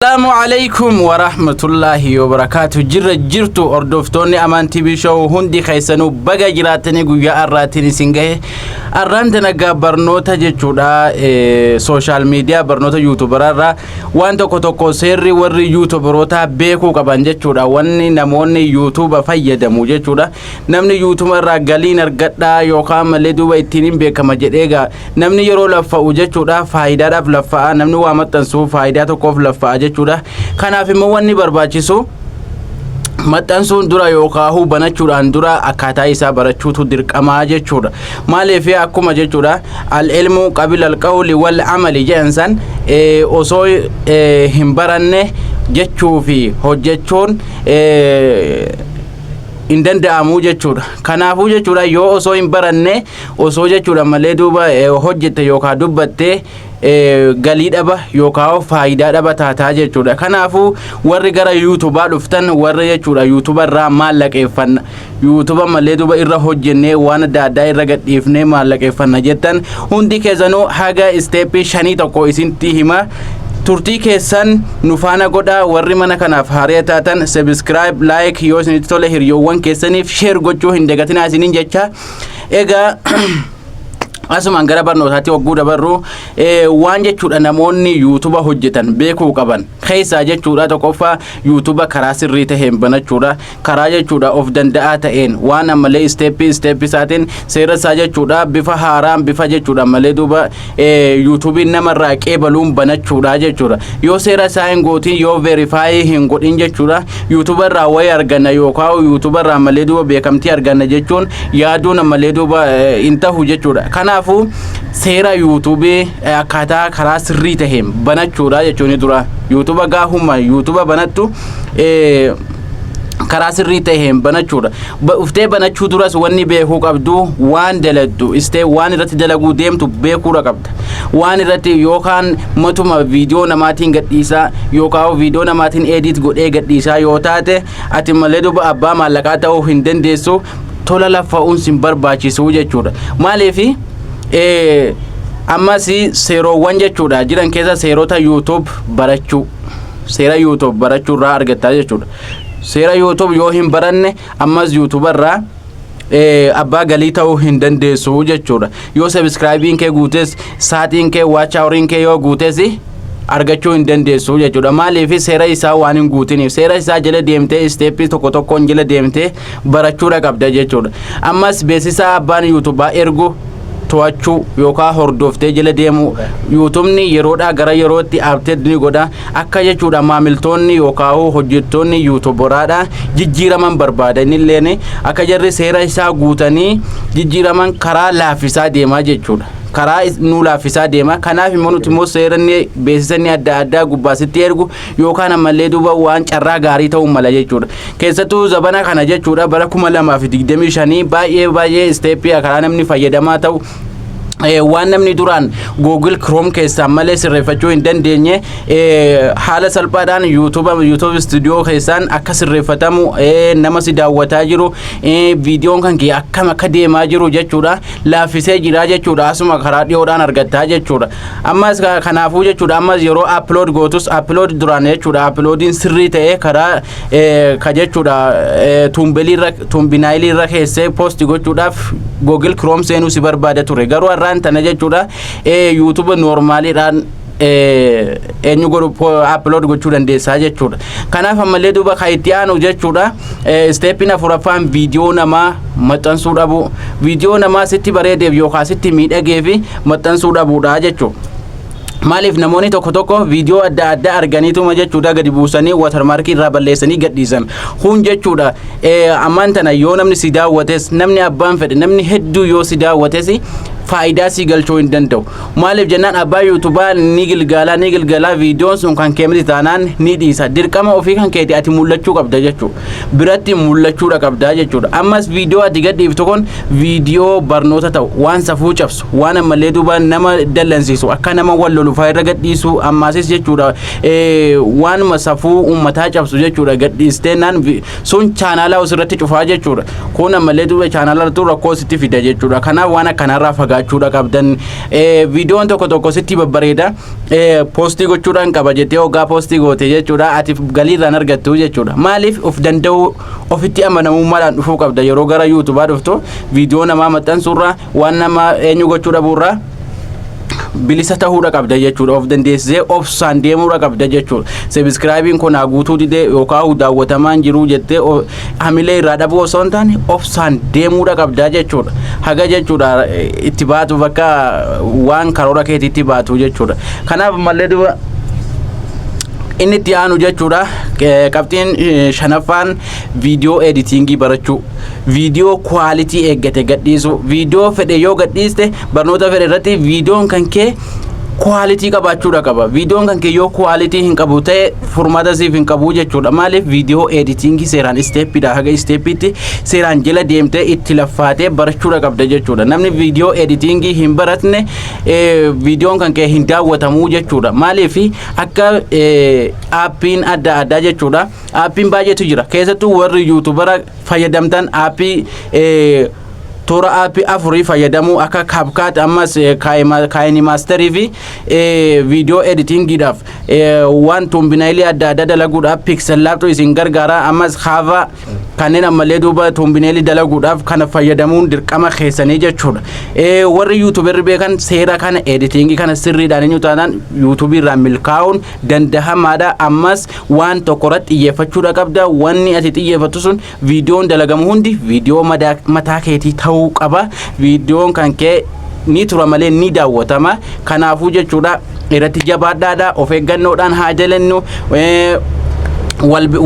Assalaamu alaikum warahmatullaahi wabarakaatu. Jirra jirtu, hordoftoonni Amaan TV Show hundi keessanuu? Baga jiraattanii guyyaa har'aatiin isin gahe. Har'aan dalagaa barnoota jechuudha, social media, barnoota YouTuberarraa waan tokko tokko, seerri warri YouTuberoota beekuu qaban jechuudha. Wanni namoonni YouTube fayyadamu jechuudha, namni YouTube irraa galiin argadhaa yookaan malee duuba ittiin hin beekama jedhee gaa namni yeroo laffa'u jechuudha, faayidaadhaaf laffa'a. Namni waa maxxansu faayidaa tokkoof laffa'a jechuudha. Kanaaf immoo wanni barbaachisu, maxxansuun dura yookaan banachuudhaan dura akkaataa isaa barachuutu dirqamaa jechuudha. Maaliif, akkuma jechuudha "العلم قبل القول والعمل" jedhan san, osoo hin baranne jechuu fi hojjechuun hin danda'amu jechuudha. Kanaafuu jechuudha, yoo osoo hin baranne, osoo jechuudha malee duuba hojjette yookaan dubbatte, galii dhaba yookaan faayidaa dhaba taataa jechuudha. Kanaafuu warri gara YouTubaa dhuftan, warri jechuudha YouTuba irraa maallaqeeffanna, YouTuba malee duuba irra hojjennee waan adda addaa irra gadhiifnee maallaqeeffanna jettan hundi keessanuu, haga step shanii tokko isintti hima. Turtii keessan nu faana godhaa. Warri mana kanaaf haaraa taatan subscribe, like, yoo isinitti tole hiriyoowwan keessaniif share gochuu hin dagatinaa isiniin jecha. Egaa asumaan gara barnootaatti hogguu dabarru, waan jechuudha namoonni YouTuba hojjetan beekuu qaban keessaa jechuudha, tokkoffaa YouTuba karaa sirrii taheen banachuudha. Karaa jechuudha of danda'aa ta'een, waan ammallee step step isaatiin, seera isaa jechuudha, bifa haaraan, bifa jechuudha malee duuba YouTubiin namarraa qeebaluun banachuudha jechuudha. Yoo seera isaa hin gootin, yoo verify hin godhin jechuudha, YouTuba irraa wayii arganna yookaan YouTuba irraa malee duuba beekamtii arganna jechuun yaaduun ammallee duuba hin tahu jechuudha. Kanaafuu seera YouTubii akkaataa karaa sirrii taheen banachuudha jechuun dura YouTuba gaafuma YouTuba banattu karaa sirrii taheen banachuudha. Uftee banachuu duras wanni beekuu qabdu, waan daladdu istee waan irratti dalaguu deemtu beekuudha qabda. Waan irratti yookaan matuma viidiyoo namaatiin gadhiisaa yookaan viidiyoo namaatiin edit godhee gadhiisaa yoo taate, ati malee duba abbaa maallaqaa ta'uu hin dandeessu. Tola laffa'uun sin barbaachisu jechuudha. Maaliifi, ammas seeroowwan jechuudha jiran keessa seerota YouTube barachuu, seera YouTube barachuu irraa argattaa jechuudha. Seera YouTube yoo hin baranne, ammas YouTube irraa abbaa galii ta'uu hin dandeessu jechuudha. Yoo subscribeiin kee guutes, saatiin kee, watch houriin kee yoo guutes, argachuu hin dandeessu jechuudha. Maaliif? Seera isaa waan hin guutiniif. Seera isaa jala deemtee, step tokko tokkoon jala deemtee barachuudha qabda jechuudha. Ammas beeksisa abbaan YouTubaa ergu to'achuu yookaan hordoftee jala deemu. YouTubni yeroodhaa gara yerootti update ni godha. Akka jechuudha maamiltoonni yookaan hojjettoonni YouTuberaadha jijjiiraman barbaadanilleen, akka jarri seera isaa guutanii jijjiiraman karaa laaffisaa deemaa jechuudha. Karaa nu laaffisaa deema. Kanaaf immoo nuti immoo seeranni beeksisanni adda addaa gubbaasitti ergu yookaan ammallee duuba waan carraa gaarii ta'uu mala jechuudha. Keessattuu zabana kana jechuudha, bara 2025, baay'ee baay'ee step karaa namni fayyadamaa ta'u, waan namni duraan Google Chrome keessaan malee sirreeffachuu hin dandeenye, haala salphaadhaan YouTube Studio keessaan akka sirreeffatamu, nama si daawwataa jiru, viidiyoon kan kee akkam akka deemaa jiru jechuudha laaffisee jira jechuudha. Asuma karaa dhiyoodhaan argattaa jechuudha. Ammas kanaafuu jechuudha, ammas yeroo upload gootus, upload duraan jechuudha, uploadiin sirrii ta'e karaa ka jechuudha thumbnailii irra irra keessee post gochuudhaaf Google Chrome seenuu si barbaada ture. Garuu har'aan tana jechuudha YouTube normaliidhaan eenyu godhu upload gochuu dandeessaa jechuudha. Kanaaf ammallee duuba kan itti aanu jechuudha, stepiin afuraffaan viidiyoo namaa maxxansuu dhabu. Viidiyoo namaa sitti bareedeef yookaan sitti miidhageef maxxansuu dhabuudha jechuudha. Maaliif, namoonni tokko tokko viidiyoo adda addaa arganiituma jechuudha gadi buusanii, watermarkii irraa balleessanii gadhiisan. Kun jechuudha ammaan tana yoo namni si daawwates, namni abbaan fedhe, namni hedduu yoo si daawwates, faayidaa si galchuu hin danda'u. Maaliif jennaan, abbaa YouTubaa ni gilgaalaa ni gilgaalaa, viidiyoon sun kan kee miti taanaan ni dhiisa. Dirqama ofii kan keeti ati mul'achuu qabda jechuudha. Biratti mul'achuudha qabda jechuudha. Ammas viidiyoo ati gadhiiftu kun viidiyoo barnoota ta'u, waan safuu cabsu, waan ammallee duuba nama dallansiisu, akka nama wal lolu. tolu faa irra gadhiisu. Ammaasis jechuudha waanuma safuu uummataa cabsu jechuudha gadhiistee naan sun chaanaalaa osirratti cufaa jechuudha. Kun ammallee duuba chaanaalatu rakkoo sitti fida jechuudha. Kanaaf waan akkanaarraa fagaachuudha qabdan. Viidiyoon tokko tokko sitti babbareeda, post gochuudhaan qaba jettee hoggaa post goote jechuudha, ati galiirraan argattu jechuudha. Maaliif? Of danda'uu, ofitti amanamummaadhaan dhufuu qabda. Yeroo gara YouTubaa dhuftu viidiyoo namaa maxxansuurraa, waan nama eenyu gochuu dhabuurraa bilisa ta'uudha qabda jechuudha. Of dandeessisee obsaan deemuudha qabda jechuudha. Subscribeiin kun haa guutuu didee yookaan daawwatamaan jiruu jettee hamilee irraa dhabuu osoo hin taane, obsaan deemuudha qabda jechuudha, haga jechuudha itti baatu, bakka waan karoora keetiitti baatu jechuudha. Kanaaf mallee duba inni itti aanu jechuudha, qabxiin shanaffaan viidiyoo editing barachuu, viidiyoo quality eeggate gadhiisu. Viidiyoo fedhe yoo gadhiiste, barnoota fedhe irratti viidiyoon kan kee quality qabaachuudha qaba. Viidiyoon kan kee yoo quality hin qabu ta'e, furmaata siif hin qabu jechuudha. Maaliif? Viidiyoo editing seeraan stepiidha haga stepiitti seeraan jala deemtee itti laffaatee barachuudha qabda jechuudha. Namni viidiyoo editing hin baratne, viidiyoon kan kee hin daawwatamuu jechuudha. Maaliif? Akka appiin adda addaa jechuudha, appiin baay'eetu jira. Keessattuu warri YouTubara fayyadamtan app toora app afurii fayyadamuu, akka CapCut, ammas KineMasterii fi viidiyoo editingiidhaaf waan thumbnailii adda addaa dalaguudhaaf PixelLabtu isin gargaara. Ammas Canva, kanneen ammallee duuba thumbnailii dalaguudhaaf kana fayyadamuun dirqama keessanii jechuudha. Warri YouTuberri beekan seera kana, editing kana sirriidhaan eenyu taanaan YouTubii irraa milkaa'uun dandahamaadha. Ammas waan tokko irratti xiyyeeffachuudha qabda. Wanni ati xiyyeeffattu sun, viidiyoon dalagamu hundi viidiyoo mataa keetii ta'uu qaba. Viidiyoon kan kee ni tura malee ni daawwatama. Kanaafuu jechuudha irratti jabaadhaadha, of eeggannoodhaan haa jalannu,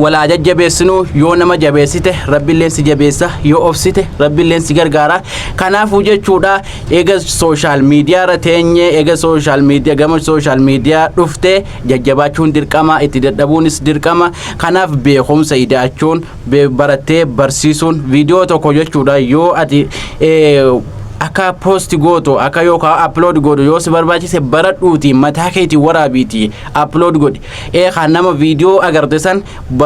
walaa jajjabeessinu. Yoo nama jabeessite, rabbiilleen si jabeessa. Yoo obsite, rabbiilleen si gargaara. Kanaafuu jechuudha, eega social media irra teenye, eega social media, gama social media dhufte, jajjabaachuun dirqama, itti dadhabuunis dirqama. Kanaaf beekumsa ida'achuun, barattee barsiisuun, viidiyoo tokko jechuudha yoo ati akka post gootu, akka yookaan upload gootu yoo si barbaachise, baradhuuti mataa keetii waraabiiti upload godhi. Kan nama viidiyoo agarte san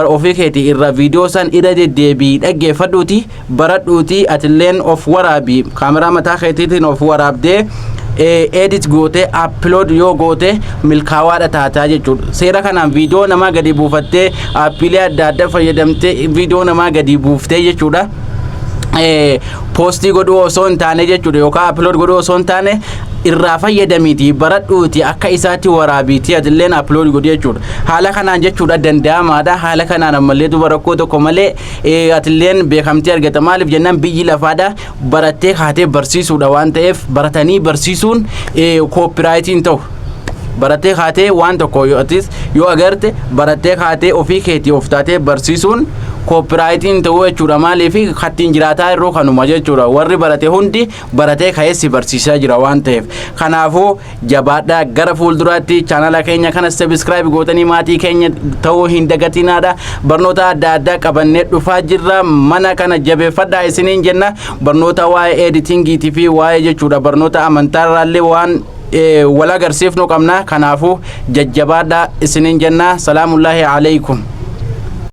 ofii keetii irra viidiyoo san irra deddeebii dhaggeeffadhuuti baradhuuti, atilleen of waraabii, kaameraa mataa keetiitiin of waraabdee edit goote upload yoo goote, milkaawaadha taataa jechuudha. Seera kanaan viidiyoo namaa gadi buufattee, appiilee adda addaa fayyadamtee viidiyoo namaa gadi buuftee jechuudha, post godhuu osoo hin taane jechuudha, yookaan upload godhuu osoo hin taane, irraa fayyadamiiti baradhuuti, akka isaatti waraabiiti atilleen upload godhi jechuudha. Haala kanaan jechuudha danda'amaadha. Haala kanaan ammallee duba rakkoo tokko malee atilleen beekamtii argata. Maaliif jennaan, biyyi lafaadha barattee kaatee barsiisuudha waan ta'eef, baratanii barsiisuun copyrightiin ta'u. Barattee kaatee waan tokko yoo atis yoo agarte, barattee kaatee ofii keetii of taatee barsiisuun copyrightiin ta'uu jechuudha. Maaliif? Kattiin jiraataa yeroo kanuma jechuudha, warri barate hundi baratee ka'ee si barsiisaa jira waan ta'eef. Kanaafuu jabaadhaa. Gara fuulduraatti chaanala keenya kana subscribe gootanii maatii keenya ta'uu hin dagatinaadha. Barnoota adda addaa qabannee dhufaa jirra. Mana kana jabeeffadhaa isiniin jenna. Barnoota waa'ee editingiitii fi waa'ee jechuudha barnoota amantaarraallee waan wal agarsiifnu qabna. Kanaafuu jajjabaadhaa isiniin jenna. Salaamullaahi alaikum.